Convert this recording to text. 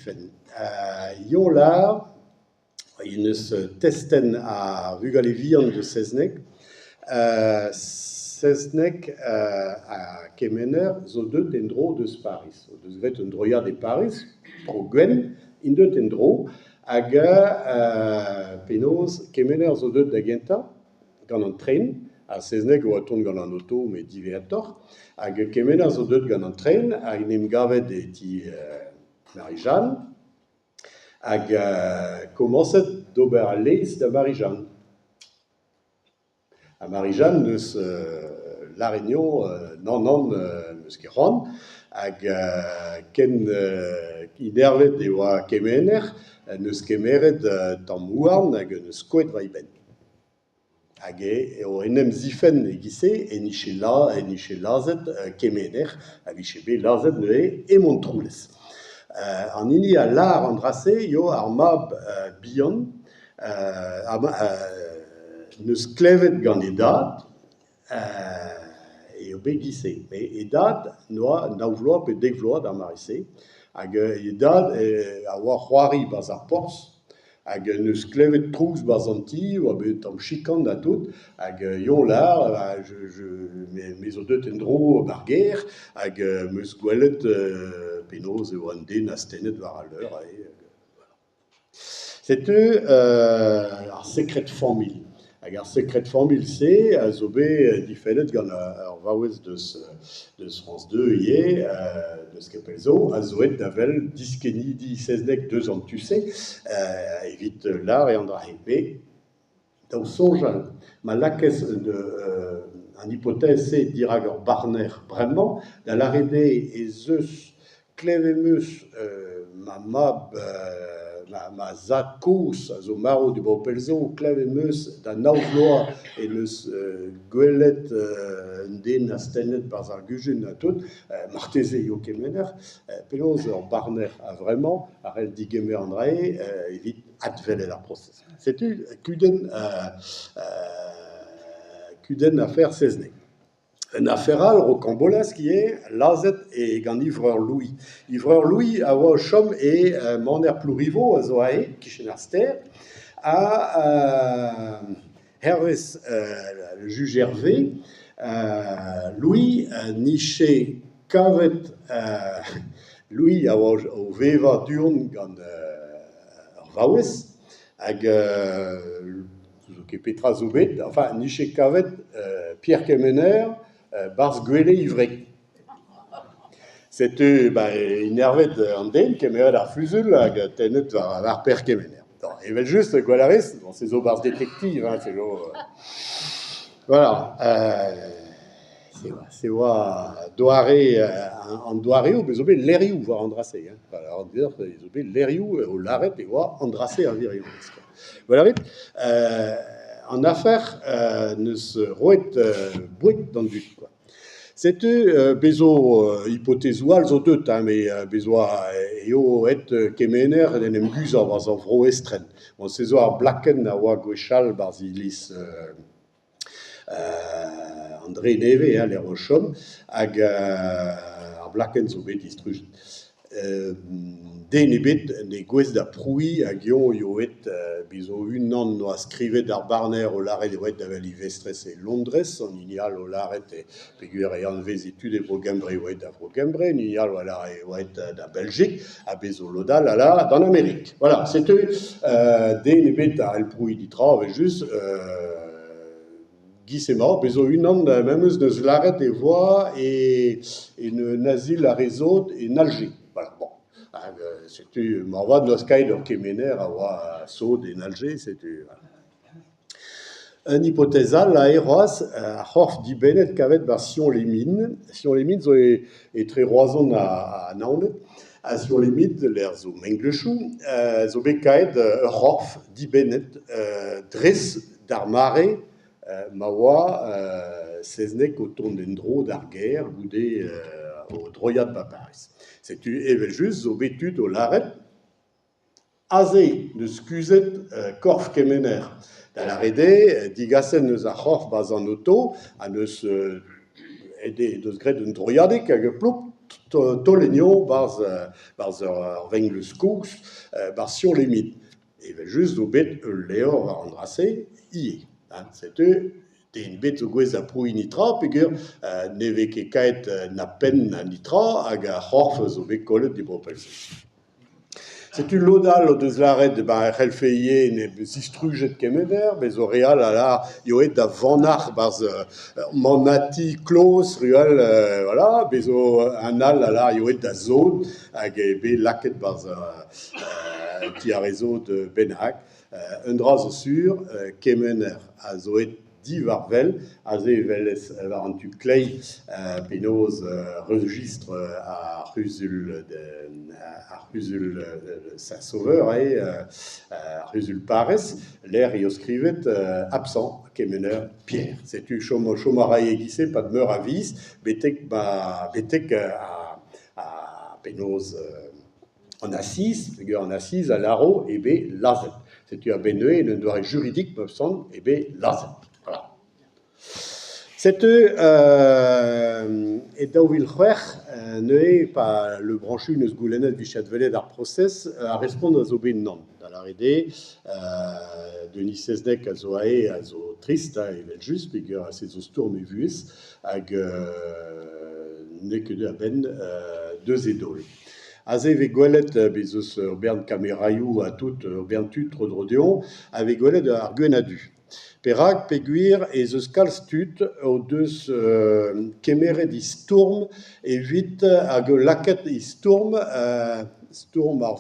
difenn. Eñ 'lâr en deus testenn ar vugale vihan deus Sezneg. Sezneg ha Kemener zo deuet en-dro deus Pariz. O deus graet un droiad e Pariz, tro gwenn, int deuet en-dro hag penaos Kemener zo deuet da gentañ gant an tren, ha Sezneg a oa o tont gant an oto met diwezhatoc'h, hag Kemener zo deuet gant an tren hag en em gavet e ti Marie-Jeanne hag komañset d'ober al lez da Marie-Jeanne. Ha Marie-Jeanne 'neus lâret dezhañ nann nann n'eus ket c'hoant hag ken inervet e oa Kemener 'neus kemeret tamm houarn hag 'neus skoet war e benn. Hag eo en em zifenn e-giz-se en dije lazhet Kemener a vije bet lazhet neuze e Montroulez. An hini a lâr an dra-se eo ar mab bihan 'neus klevet gant e dad eo bet e-giz-se. Met e dad 'noa nav vloaz pe dek vloaz d'ar mare-se hag e dad a oa c'hoari 'barzh ar porzh hag 'neus klevet trouz 'barzh an ti, 'oa bet tamm chikan ha tout hag eñ 'lâr me zo deuet en-dro 'ba'r gêr hag 'm eus gwelet penaos e oa un den astennet war al leur aze. Setu ar sekred familh. Hag ar sekred familh-se a zo bet difennet gant ur vaouez deus deus France 2 ivez, deus ket pell zo, a zo aet da wel diskennidi Sezneg deus an tu-se evit lâr eo an dra-se. Met dav soñjal, ma lakaez an hipotez-se dirak ur barner bremañ, da lâret eo ez eus klevet 'm eus ma mab, ma zad-kozh a zo marv dibaoe pell zo, klevet 'm eus da nav vloaz en deus gwelet un den astennet 'barzh ar guzun ha tout, marteze eo Kemener, penaos ur barner a-vremañ a c'hell degemer an dra-se evit adwelet ar prosez. Setu kudenn kudenn afer Sezneg. Un afer all rocambolesk ivez, lazhet eo gant e vreur Louis. E vreur Louis a oa o chom e maner Plourivo a zo aze, e-kichen ar stêr, ha hervez le juge Hervé, Louis 'nije kavet Louis a oa o vevañ du-hont gant ur vaouez hag n'ouzon ket petra zo bet, enfin 'nije kavet Pierre Kemener 'barzh gwele e wreg. Setu ba enervet an den, kemeret ar fuzuilh hag tennet war ar Pêr Kemener. Evel-just, gwell a rez, bon se zo 'barzh detektiv hein, se zo voilà se oa doare an doareoù, bez' zo bet levrioù war an dra-se hein, zo bet levrioù o lâret e oa an dra-se ar wirionez kwa. Gwell a rit, an afer 'neus roet boued d'an dud kwa. Setu bez' zo hipotezoù all zo deuet hein, met bez' oa eo aet Kemener d'en em guzhañ war ar vro estren. Bon se zo ar blakenn a oa gwechall 'barzh iliz an Dre-Nevez hein, lec'h o chom, hag ar blakenn zo bet distrujet. Den ebet ne gouez da prouiñ hag eñ eo aet bez zo unan 'noa skrivet ar barner o lâret eo aet da wel e vestrez e Londrez, an hini all o lâret peogwir e anveze tud e Bro-Gembre eo aet da Vro-Gembre, an hini all o lâret eo aet da Beljik, ha bez zo lod all a lâr d'an Amerik. Voilà, setu den ebet a c'hell prouiñ netra evel-just. Giz emañ, bez zo unan memes 'neus lâret e voa e en un azil ar re sot en Alje. Voilà, bon. Hag setu moarvat 'neus kaet ur kemener a oa sot en Alje, setu. Un hipotez all aze c'hoazh, ar c'horf dibennet kavet 'ba Sion-les-Mines. Sion-les-Mines zo etre Roazhon ha Naoned. Ha Sion-les-Mines, lec'h zo mengleuzioù, zo bet kaet ur c'horf dibennet dres D'ar mare ma oa Sezneg o tont en-dro d'ar gêr goude o droiad 'ba Pariz. Setu evel-just zo bet tud o lâret aze 'neus kuzhet korf Kemener. Da lâret eo digaset 'neus ar c'horf 'barzh an oto ha 'neus deus graet un droiadig hag ploup. taolet anezhañ 'barzh 'barzh ur vengleuz kozh 'barzh Sion-les-Mines. Evel-just zo bet ul levr war an dra-se ivez hein, setu den ebet zo gouest da prouiñ netra peogwir ne vez ket kaeet na penn na netra hag ar c'horf zo bet kollet dibaoe pell zo. Setu lod all o deus lâret e c'hellfe ivez en em zistrujet Kemener, met zo re all a lâr eo aet da vanac'h 'barzh ur manati kloz, re all voilà, bez zo un all a lâr eo aet da sod hag eo bet lakaet 'barzh ti ar re sod bennak. Un dra zo sur, Kemener a zo aet diwar wel, aze e welez war an tu kleiz penaos registr ar c'huzul ar c'huzul Saint-Sauveur eo, ar c'huzul parrez, lec'h eo skrivet absent Kemener Pierre. Setu chom chom a rae e-giz-se e-pad meur a viz betek betek ar penaos an asiz, peogwir an asiz a lâro eo bet lazhet. Setu a-benn neuze en un doare juridik ma semble eo bet lazhet. Voilà. Setu e 2006 neuze pa Le Branchu 'neus goulennet 'vije adwelet ar prosez, ar respont a zo bet nann. Da lâret eo Denis Seznec a zo aze a zo trist hein, evel-just peogwir se zo stourm e vuhez hag n'eo ket a-benn deus e daol. Aze e vez gwelet bez' eus ur bern kameraioù ha tout, ur bern tud tro-dro dezhañ, a vez gwelet ar gwenn-ha-du. Perak ? Peogwir ez eus kalz tud o deus kemeret he stourm evit hag lakaet he stourm, stourm ar.